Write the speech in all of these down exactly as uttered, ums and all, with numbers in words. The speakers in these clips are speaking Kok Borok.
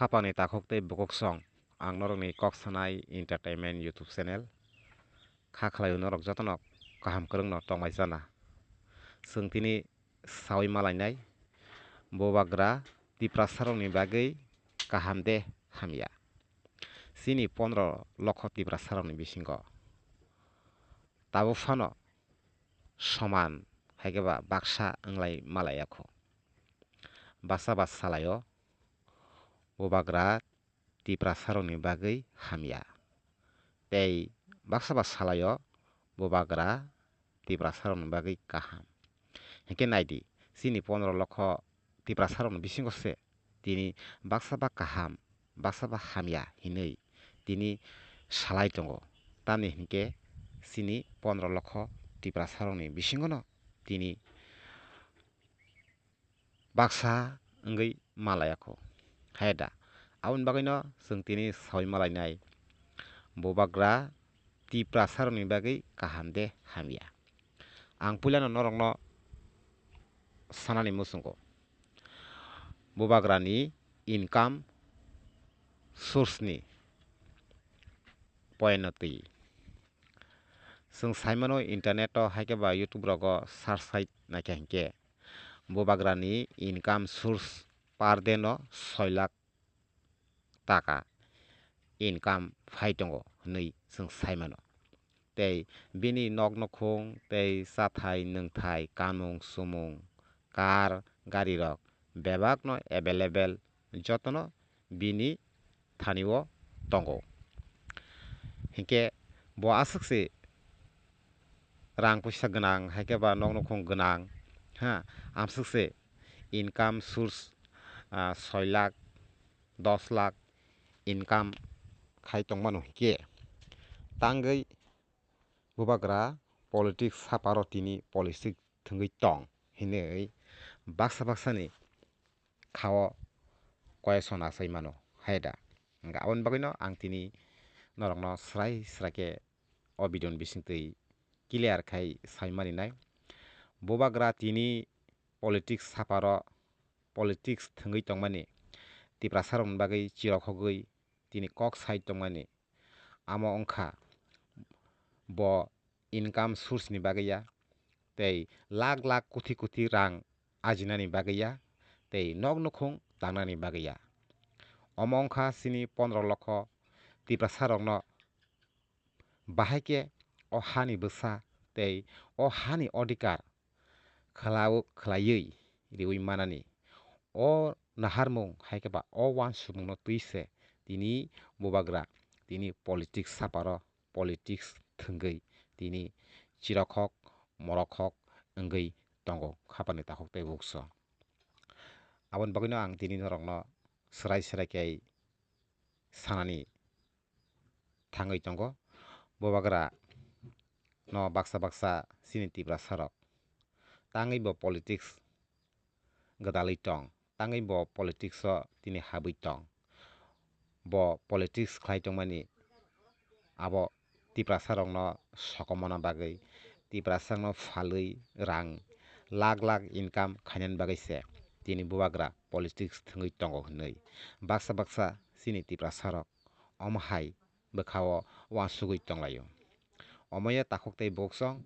Khapani takhuk tei bukuksong, ang norokni Kok Sanai Entertainment YouTube channel. Kha khlaio norok jotono kaham kwrwngno tongmai chana. Chwng tini saui malainai, bubagra Tiprasarokni bagwi kaham de hamya? Chini pondro lokho Tiprasarokni bisingo tabuk phano soman hai khe ba baksa wnglai malaiya kho. Baksa ba salaio bubagra Tiprasarokni bagwi hamya. Tei baksa ba salaio bubagra Tiprasarokni bagwi kaham. Hinkhe naidi, chini pondro lokho Tiprasarokni bisingo se tini baksa ba kaham, baksa ba hamya hinwi tini salai tongo. Tamni hinkhe chini pondro lokho Tiprasarokni bisingono tini baksa wngwi malaiya kho. Hai da? Aboni bagwino chwng tini saui malainai, bubagra Tiprasarokni bagwi kaham de hamya? Ang puilano norokno sanani muchungo, bubagrani income source ni poyeno twi. Chwng saimano internet o hai khe ba YouTube rogo search khai naikha hinkhe bubagrani income source per day no soi lakh taka income phai tongo hinwi chwng saimano. Tei bini nok nukhung tei chathai nwngthai kanmung chumung car gari rok bebakno available jotono bini thani o tongo. Hinkhe bo aswk se rang puisa gwnang, hai khe ba nok nukhung gwnang, ha, amswk se income source, ah, soi lakh, dos lakh income khai tongmano hinkhe tangwi bubagra politics saparo tini politics thwngwi tong hinwi baksa baksani khao question asai mano, hai da? Hwnkhe aboni bagwino ang tini norokno srai srai khe o video ni bisingtwi clear khai sai mani nai. Bubagra tini politics saparo politics thwngwi tongmani Tiprasarokni bagwi chirokhogwi tini kok sai tongmani. Amo wngkha bo income source ni bagwi ya, tei lakh lakh koti koti rang ajinani bagwi ya, tei nok nukhung tangnani bagwi ya. Omo wngkha chini pondro lokho Tiprasarokno bahai khe o hani bwsa tei o hani odhikar khwlao-, khwlaiwi riwi manani. O naharmung hai khe ba o uansukmungno twi se tini bubagra tini politics saparo politics thwngwi tini chirokhok morokhok wngwi tongo khapani takhuk tei bukso. Aboni bagwino ang tini norokno swrai swrai khe sanani thangwi tongo. Bubagra no baksa baksa chini Tiprasarok tangwi bo politics gwdalwi tong, tangwi bo politics o tini habwi tong. Bo politics khlai tongmani abo Tiprasarokno sokomona bagwi, Tiprasarokno phalwi rang lakh lakh income khainani bagwi se tini bubagra politics thwngwi tongo hinwi baksa baksa chini Tiprasarok omo hai bwkhao uansugwi tonglaio. Omoya takhuk tei buksong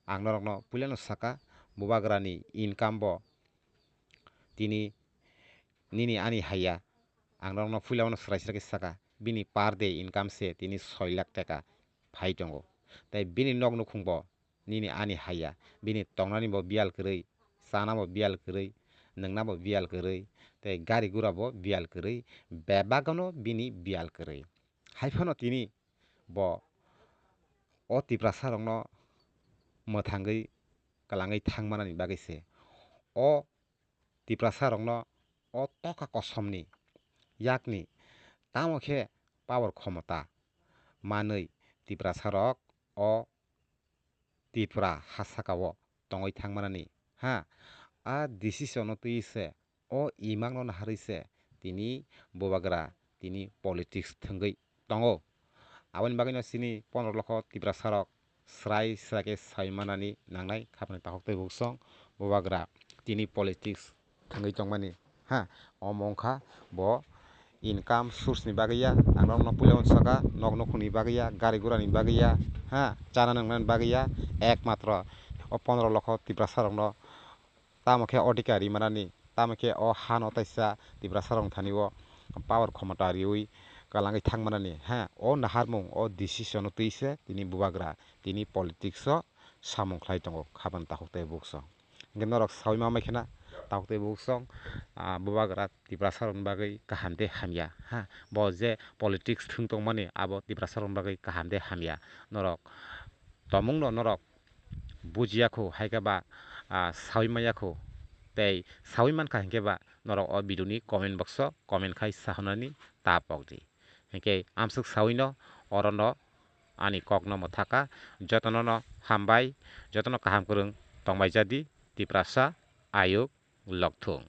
ang norokno puilano saka, bubagrani income bo tini nini ani haiya. Ang norokno puilano swrai swrai khe saka, bini per day income se tini soi lakh taka phai tongo. Tei bini nok nukhung bo nini ani haiya, bini tongnani bo biyal kwrwi, chana bo biyal kwrwi, nwngna bo biyal kwrwi, tei gari gura bo biyal kwrwi, bebak no bini biyal kwrwi. Hai phano tini bo o Tiprasa rokno mwthangwi kwlangwi thangmanani bagwi se o Tiprasa rokno o toka kosomni yakni tamo khe power khomota manwi Tiprasa rok o Tripura ha saka o tongwi thangmanani, ha, a decision no twi se, o imang no naharwi se tini bubagra tini politics thwngwi tongo. Aboni bagwi no chini pondro lokho Tiprasa rok swrai swrai khe sai manani nangnai khapani takhuk tei buksong bubagra tini politics thwngwi tongmani, ha, omo wngkha bo income source ni bagwi ya, ang norokno puila uansukha, nok nukhungni bagwi ya, gari gurani bagwi ya, ha, chana nwngnani bagwi ya, ekmatro o pondro lokho Tiprasa rokno tamo khe odhikar ri manani, tamo khe o hano taisa Tiprasa rok thani o power khomota riwi kalangwi thang manani, ha, o naharmung, o decision o twi se tini bubagra tini politics o samung khlai tongo, khabang takhuk tei buksong. Hingke norok saui ma mai khena, takhuk tei buksong, ah, bubagra Tiprasa rokni bagwi kaham de hamya, ha, bo je politics thwng tongmani abo Tiprasa rokni bagwi kaham de hamya, norok tomungno norok bujiya kho, hai khe ba, ah, saui maya kho, tei saui mankha hinkhe ba norok o video ni comment box o comment khai sahonani ta pok di. Hinkhe amswk saui no oro no ani kok no mwthaka, jotono no hambai, jotono kaham kwrwng tongbai jadi, Tiprasa ayuk lokthung.